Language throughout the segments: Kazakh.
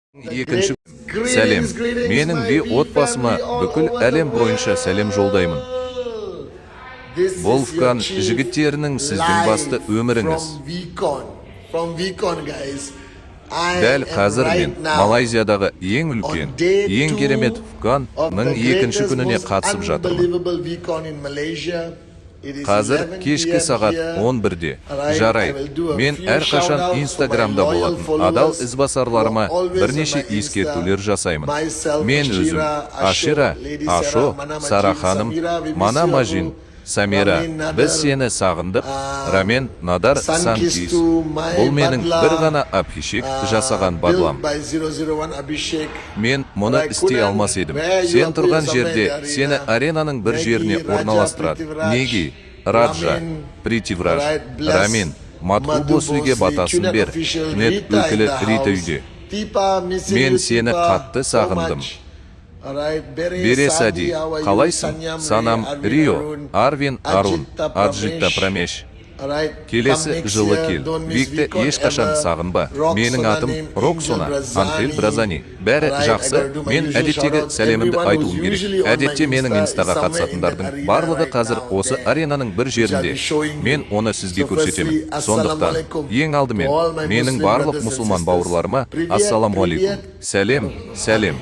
Екінші сәлем. Менің Ви отбасыма бүкіл әлем бойынша сәлем жолдаймын. Бұл ВКон жігіттерінің сіздің басты өміріңіз. Дәл қазір мен Малайзиядағы ең үлкен, ең керемет ВКон-ның екінші күніне қатысып жатырмын. Қазір кешкі сағат 11-де. Жарайды, мен әрқашан Инстаграмда болатын адал ізбасарларыма бірнеше ескертулер жасаймын. Мен өзім, Ашира, Ашо, Сара ханым, Мана Мажин, Самира, біз сені сағындық, Рамен, Надар, Санкис. Бұл менің бір ғана Абхишек жасаған бадлам. Мен мұны істей алмас едім. Сен тұрған жерде сені аренаның бір жеріне орналастырады. Неги, Раджа, Притивраж, Рамин, Матху Бослиге батасын бер, Нет өкілі Рита үйде. Мен сені қатты сағындым. Бере Сади, қалайсың? Санам Рио, Арвин Арун, Аджитта Прамеш. Келесі жылы кел. Викті ешқашан сағынба. Менің атым Роксона, Анхель Бразани. Бәрі жақсы, мен әдеттегі сәлемімді айтуым керек. Әдетте менің инстаға қатысатындардың барлығы қазір осы аренаның бір жерінде. Мен оны сізге көрсетемін. Сондықтан, ең алдымен, менің барлық мұсылман бауырларыма ассаламуалейкум. Сәлем, сәлем.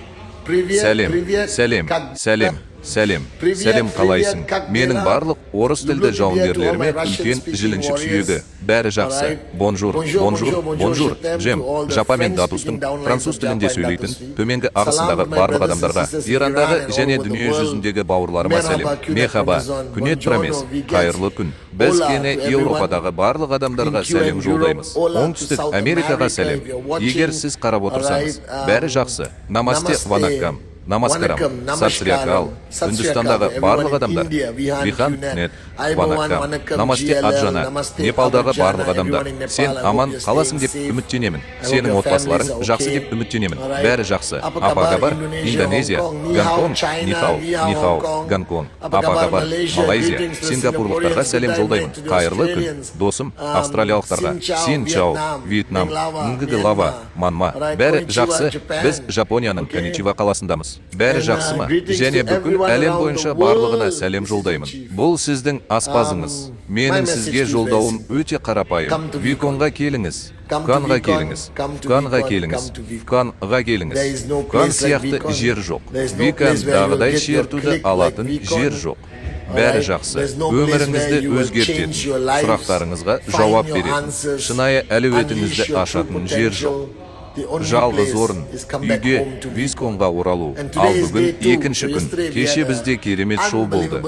Сәлем, сәлем, сәлем, сәлем, сәлем, қалайсың? Менің барлық орыс тілді жауынгерлеріме үлкен жіліншік сүйегі. Бәрі жақсы. Бонжур, бонжур, бонжур. Жем, Жапа мен Датустың француз тілінде сөйлейтін төменгі ағысындағы барлық адамдарға, Ирандағы және дүние жүзіндегі бауырларыма сәлем. Мехаба, Күнет Прамес, қайырлы күн. Біз кене Еуропадағы барлық адамдарға сәлем жолдаймыз. Оңтүстік Америкаға сәлем. Егер сіз қарап отырсаңыз, бәрі жақсы. Намасте, ванаккам. Намаскарам, Сат сри акал, Үндістандағы барлық адамдар, Вихан Нет, Ванаккам, Намасте Аджана, Непалдағы барлық адамдар, сен аман қаласың деп үміттенемін, сенің отбасыларың жақсы деп үміттенемін, бәрі жақсы. Apa kabar, Индонезия, Гонконг, Нихао, Нихао, Гонконг, apa kabar, Малайзия, сингапурлықтарға сәлем жолдаймын, қайырлы күн, досым, австралиялықтарға, Син Чао, Вьетнам, Нгг Лава, Манма, бәрі жақсы, біз Жапонияның Коничива қаласындамыз. Бәрі жақсы ма? Және бүкіл әлем бойынша барлығына сәлем жолдаймын. Бұл сіздің аспазыңыз. Менің сізге жолдауым өте қарапайым. Виконға келіңіз. Вканға келіңіз. Вканға келіңіз. Вканға келіңіз. Вкан сияқты жер жоқ. Викандағыдай шертуді алатын жер жоқ. Бәрі жақсы. Өміріңізді өзгертетін, сұрақтарыңызға жауап беретін, шынайы әлеуетіңізді ашатын жер жоқ. Жалғыз орын үйге, Висконға оралу. Ал бүгін екінші күн. Кеше бізде керемет шоу болды.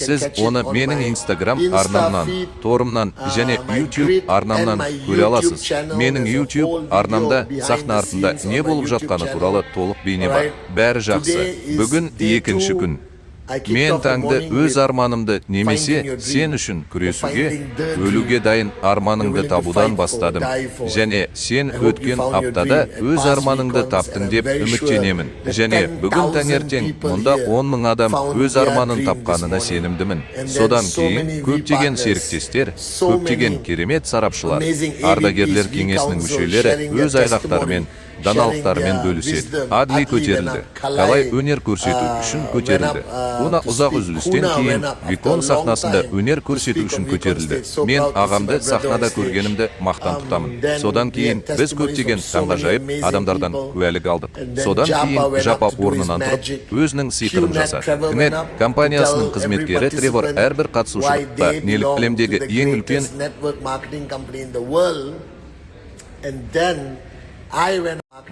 Сіз оны менің Инстаграм арнамнан, торымнан және YouTube арнамнан көре аласыз. Менің YouTube арнамда сахна артында не болып жатқаны туралы толық бейне бар. Бәрі жақсы. Бүгін екінші күн. Мен таңды өз арманымды немесе сен үшін күресуге, өлуге дайын арманыңды табудан бастадым. Және сен өткен аптада өз арманыңды таптың деп үміттенемін. Және бүгін таңертең мұнда 10 мың адам өз арманын тапқанына сенімдімін. Содан кейін көптеген серіктестер, көптеген керемет сарапшылар, ардагерлер кеңесінің мүшелері өз айғақтарымен, даналықтарымен бөліседі. Адли көтерілді. Қалай өнер көрсету үшін көтерілді. Куна ұзақ үзілістен кейін Викон сахнасында өнер көрсету үшін көтерілді. Мен ағамды сахнада көргенімді мақтан тұтамын. Содан кейін біз көптеген таңғажайып адамдардан куәлік алдық. Содан кейін Жапа орнынан тұрып, өзінің сиқырын жасады. Кнет компаниясының қызметкері Тревор әрбір қатысушыға неліктен әлемдегі ең үлкен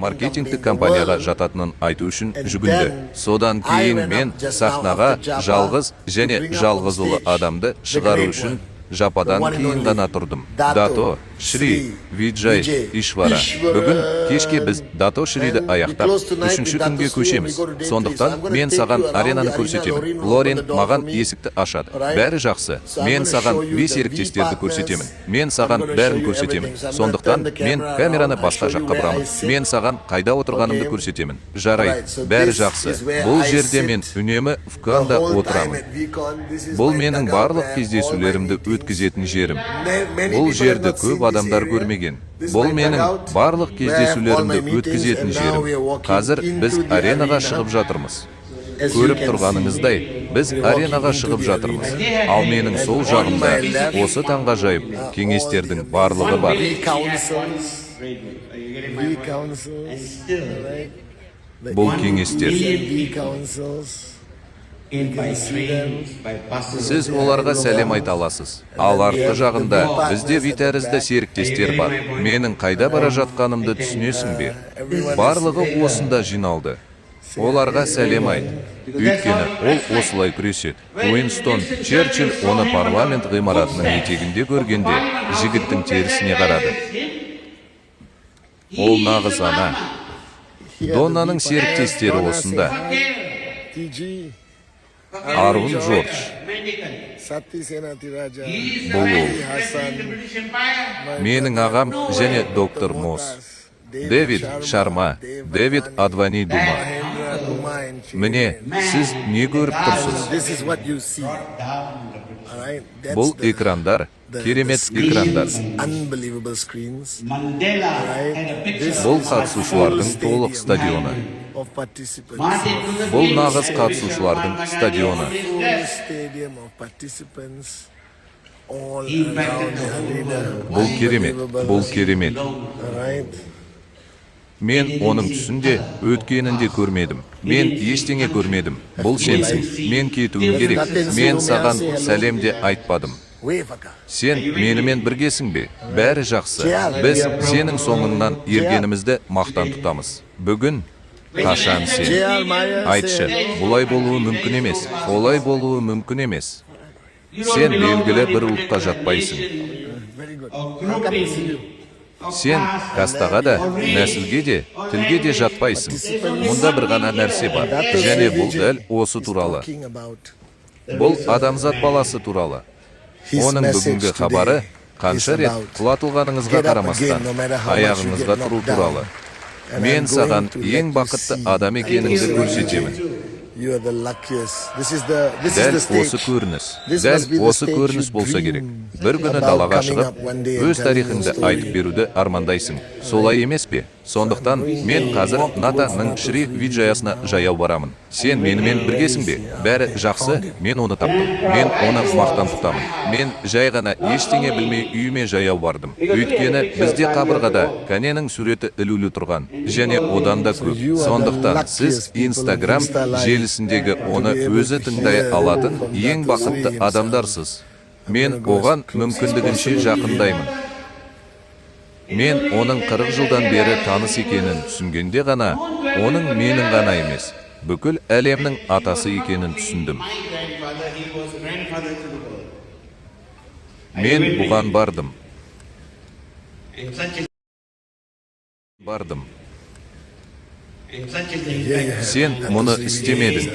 маркетингтік компанияға жататынын айту үшін жүгінді. Содан кейін мен сахнаға жалғыз және жалғыз ұлы адамды шығару үшін Жападан кейін ғана тұрдым. Дато Шри Виджай Ишвара. Бүгін кешке біз Дато Шриді аяқтап, үшінші күнге көшеміз. Сондықтан мен саған аренаны көрсетемін. Лорен маған есікті ашады. Бәрі жақсы. Мен саған бес серіктестерді көрсетемін. Мен саған бәрін көрсетемін. Сондықтан мен камераны басқа жаққа бұрамын. Мен саған қайда отырғанымды көрсетемін. Жарайды, бәрі жақсы. Бұл жерде мен үнемі Вканда отырамын. Бұл менің барлық кездесулерімді өткізетін жерім. Бұл жерді көп адамдар көрмеген. Бұл менің барлық кездесулерімді өткізетін жерім. Қазір біз аренаға шығып жатырмыз. Көріп тұрғаныңыздай, біз аренаға шығып жатырмыз. Ал менің сол жағымда осы таңғажайып кеңестердің барлығы бар. Бұл кеңестер. Сіз оларға сәлем айта аласыз. Ал артқы жағында бізде Ви тәрізді серіктестер бар. Менің қайда бара жатқанымды түсінесің бе? Барлығы осында жиналды. Оларға сәлем айт. Өйткені ол осылай күреседі. Уинстон Черчилль оны парламент ғимаратының етегінде көргенде жігіттің терісіне қарады. Ол нағыз ана. Донаның серіктестері осында. Арун Джордж. Бұл ол. Менің ағам және доктор Мосс. Дэвид Шарма, Дэвид Адвани Дума. Міне, сіз не көріп тұрсыз? Бұл экрандар, керемет экрандар. Бұл қатысушылардың толық стадионы. Бұл нағыз қатысушылардың стадионы. Бұл керемет, бұл керемет. Мен оның түсін де, өткенін де көрмедім. Мен ештеңе көрмедім. Бұл сенсің. Мен кетуім керек. Мен саған сәлем де айтпадым. Сен менімен біргесің бе? Бәрі жақсы. Біз сенің соңыңнан ергенімізді мақтан тұтамыз. Бүгін қашан сен? Айтшы, бұлай болуы мүмкін емес. Олай болуы мүмкін емес. Сен белгілі бір ұлтқа жатпайсың. Сен кастаға да, нәсілге де, тілге де жатпайсың. Мұнда бір ғана нәрсе бар. Және бұл дәл осы туралы. Бұл адамзат баласы туралы. Оның бүгінгі хабары қанша рет құлатылғаныңызға қарамастан, аяғыңызға тұру туралы. Мен саған ең бақытты адам екеніңді көрсетемін. Дәл осы көрініс, дәл осы көрініс болса керек. Бір күні далаға шығып, өз тарихыңды айтып беруді армандайсың. Солай емес пе? Сондықтан мен қазір Натаның Шри Виджаясына жаяу барамын. Сен менімен біргесің бе? Бәрі жақсы, мен оны таптым. Мен оны мақтан тұтамын. Мен жай ғана ештеңе білмей үйіме жаяу бардым. Өйткені бізде қабырғада Каненің суреті ілулі тұрған. Және одан да көп. Сондықтан сіз Инстаграм желісіндегі оны өзі тыңдай алатын ең бақытты адамдарсыз. Мен оған мүмкіндігінше жақындаймын. Мен оның 40 жылдан бері таныс екенін түсінгенде ғана, оның менің ғана емес, бүкіл әлемнің атасы екенін түсіндім. Мен бұған бардым. Бардым. Сен мұны істемедің.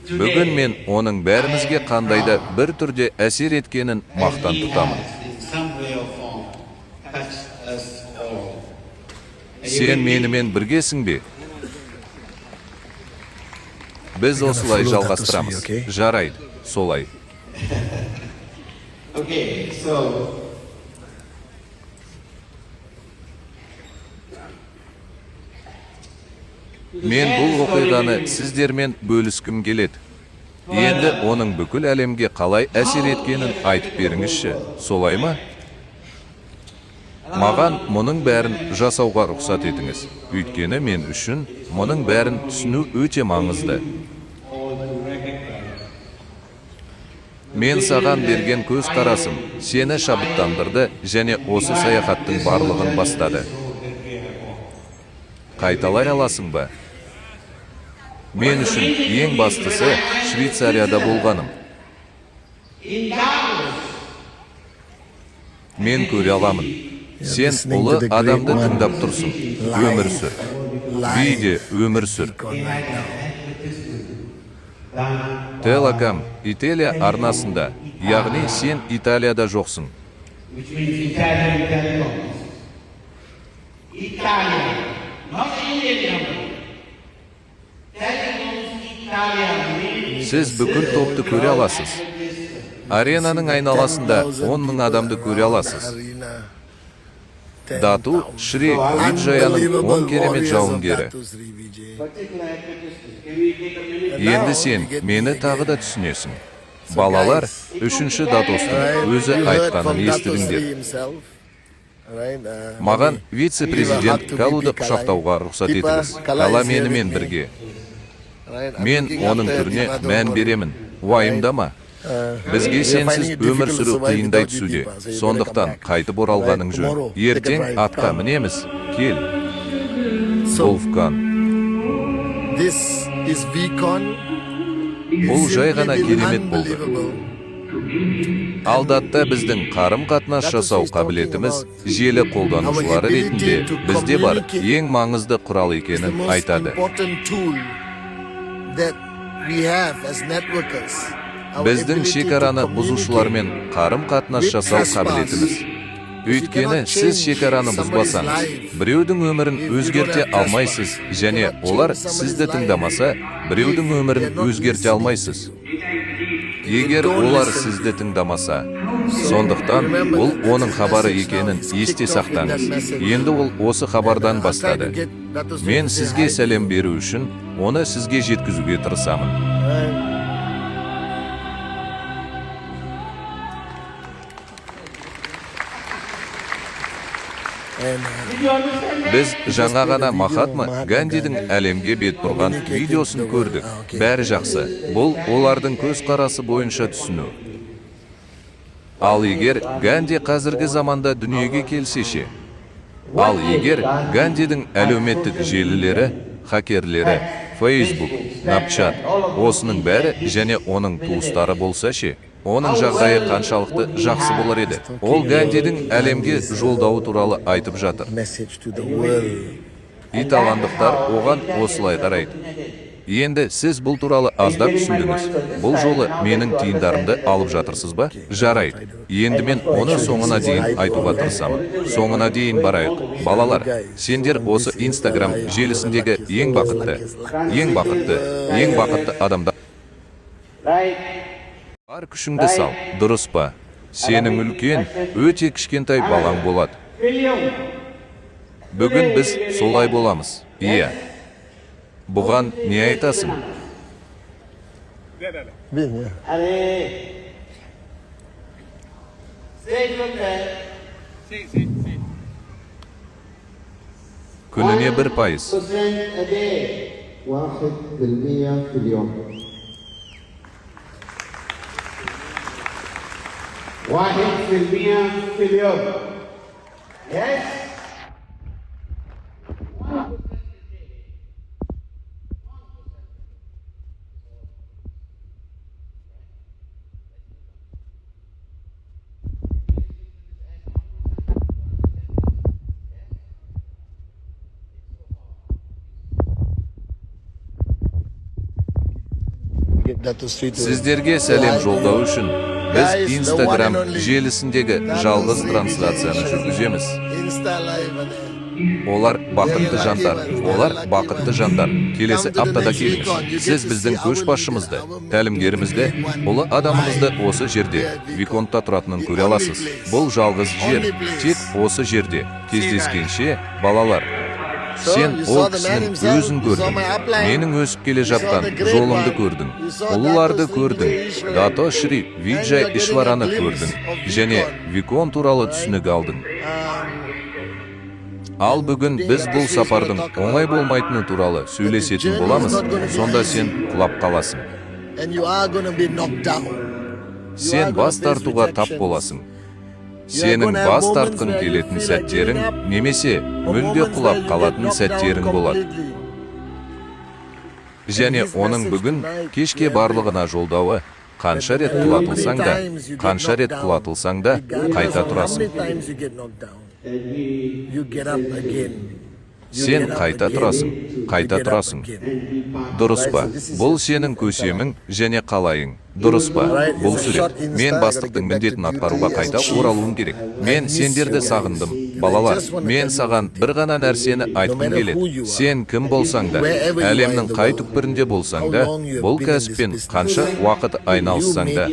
Бүгін мен оның бәрімізге қандай да бір түрде әсер еткенін мақтан тұтамын. Сен менімен біргесің бе? Біз осылай жалғастырамыз. Жарайды, солай. Мен бұл оқиғаны сіздермен бөліскім келеді. Енді оның бүкіл әлемге қалай әсер еткенін айтып беріңізші, солай ма? Маған мұның бәрін жасауға рұқсат етіңіз. Өйткені мен үшін мұның бәрін түсіну өте маңызды. Мен саған берген көз қарасым сені шабыттандырды және осы саяхаттың барлығын бастады. Қайталай аласың ба? Мен үшін ең бастысы Швейцарияда болғаным. Мен көре аламын. Сен ұлы адамды тыңдап тұрсың. Өмір сүр. Бейде өмір сүр. Телеком Италия арнасында, яғни сен Италияда жоқсың. Сіз бүкіл топты көре аласыз. Аренаның айналасында 10 000 адамды көре аласыз. Дату Шри Виджаяның 10 керемет жауынгері. Енді сен мені тағы да түсінесің. Балалар, үшінші Датостың өзі айтқанын естідіңдер. Маған вице-президент Калуды құшақтауға рұқсат етіңіз. Кала менімен бірге. Мен оның түріне мән беремін. Уайымдама. Бізге сенсіз өмір сүру қиындай түсуде. Сондықтан қайтып оралғаның жөн. Ертең атқа мінеміз. Кел. Вулкан. Бұл жай ғана керемет болды. Алдатта біздің қарым-қатынас жасау қабілетіміз желі қолданушылары ретінде бізде бар ең маңызды құрал екенін айтады. Біздің шекараны бұзушылармен қарым-қатынас жасау қабілетіміз. Өйткені сіз шекараны бұзбасаңыз, біреудің өмірін өзгерте алмайсыз және олар сізді тыңдамаса, біреудің өмірін өзгерте алмайсыз. Егер олар сізді тыңдамаса. Сондықтан бұл оның хабары екенін есте сақтаңыз. Енді ол осы хабардан бастады. Мен сізге сәлем беру үшін оны сізге жеткізуге тырысамын. Біз жаңа ғана Махатма Гандидің әлемге бет бұрған видеосын көрдік. Бәрі жақсы. Бұл олардың көзқарасы бойынша түсіну. Ал егер Ганди қазіргі заманда дүниеге келсе ше? Ал егер Гандидің әлеуметтік желілері, хакерлері, Facebook, Snapchat, осының бәрі және оның туыстары болса ше? Оның жағдайы қаншалықты жақсы болар еді? Ол Гандидің әлемге жолдауы туралы айтып жатыр. Италандықтар оған осылай қарайды. Енді сіз бұл туралы аздап түсіндіңіз. Бұл жолы менің тиындарымды алып жатырсыз ба? Жарайды. Енді мен оны соңына дейін айтуға тырысамын. Соңына дейін барайық. Балалар, сендер осы Инстаграм желісіндегі ең бақытты, ең бақытты, ең бақытты адамдар. Бар күшіңді сал, дұрыс па? Сенің үлкен, өте кішкентай балаң болады. Бүгін біз солай боламыз. Иә. Бұған не айтасың? Are. Күніне 1%. Percent a day. 1% في اليوم. 1% في اليوم. Yes. Сіздерге сәлем жолдау үшін біз Инстаграм желісіндегі жалғыз трансляцияны жүргіземіз. Олар бақытты жандар, олар бақытты жандар. Келесі аптада келіңіз. Сіз біздің көшбасшымызды, тәлімгерімізді, ұлы адамымызды осы жерде, Виконтта тұратынын көре аласыз. Бұл жалғыз жер, тек осы жерде. Кездескенше, балалар. Сен ол кісінің өзін көрдің. Менің өсіп келе жатқан жолымды көрдің. Ұлыларды көрдің. Дато Шри Виджай Ишвараны көрдің. Және Викон туралы түсінік алдың. Ал бүгін біз бұл сапардың оңай болмайтыны туралы сөйлесетін боламыз, сонда сен құлап қаласың. Сен бас тартуға тап боласың. Сенің бас тартқың келетін сәттерің немесе мүлде құлап қалатын сәттерің болады. Және оның бүгін кешке барлығына жолдауы: қанша рет құлатылсаң да, қанша рет құлатылсаң да, қайта тұрасың. Сен қайта тұрасың, қайта тұрасың. Дұрыс па? Бұл сенің көсемің және қалайың. Дұрыс па? Бұл сурет. Мен бастықтың міндетін атқаруға қайта оралуым керек. Мен сендерді сағындым. Балалар, мен саған бір ғана нәрсені айтқым келеді. Сен кім болсаң да, әлемнің қай түкпірінде болсаң да, бұл кәсіппен қанша уақыт айналыссаң да,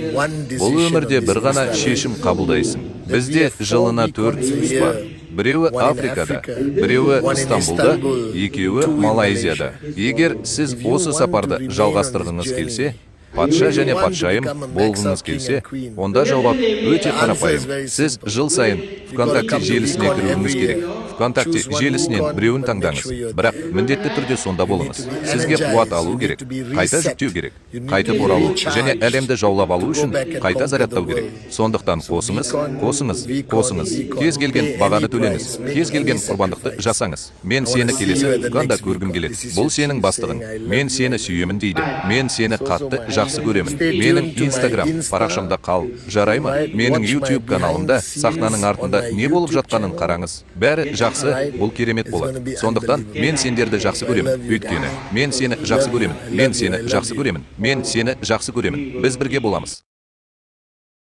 бұл өмірде бір ғана шешім қабылдайсың. Бізде жылына 4 ұшыс бар. Біреуі Африкада, біреуі Стамбулда, екеуі Малайзияда. Егер сіз осы сапарды жалғастырғыңыз келсе, патша және патшайым болғыңыз келсе, онда жауап өте қарапайым. Сіз жыл сайын ВКонтакте желісіне кіруіңіз керек. ВКонтакте желісінен біреуін таңдаңыз, бірақ міндетті түрде сонда болыңыз. Сізге қуат алу керек, қайта жүктеу керек, қайтып оралу және әлемді жаулап алу үшін қайта зарядтау керек. Сондықтан қосыңыз, қосыңыз, қосыңыз. Кез келген бағаны төлеңіз, кез келген құрбандықты жасаңыз. Мен сені келесі ВКонда көргім келеді. Бұл сенің бастығың. Мен сені сүйемін дейді. Мен сені қатты жақсы көремін. Менің Инстаграм парақшамда қал. Жарай ма? Менің YouTube каналымда сахнаның артында не болып жатқанын қараңыз. Бәрі жақсы, бұл керемет болады. Сондықтан мен сендерді жақсы көремін. Өйткені мен сені жақсы көремін. Мен сені жақсы көремін. Мен сені жақсы көремін. Біз бірге боламыз.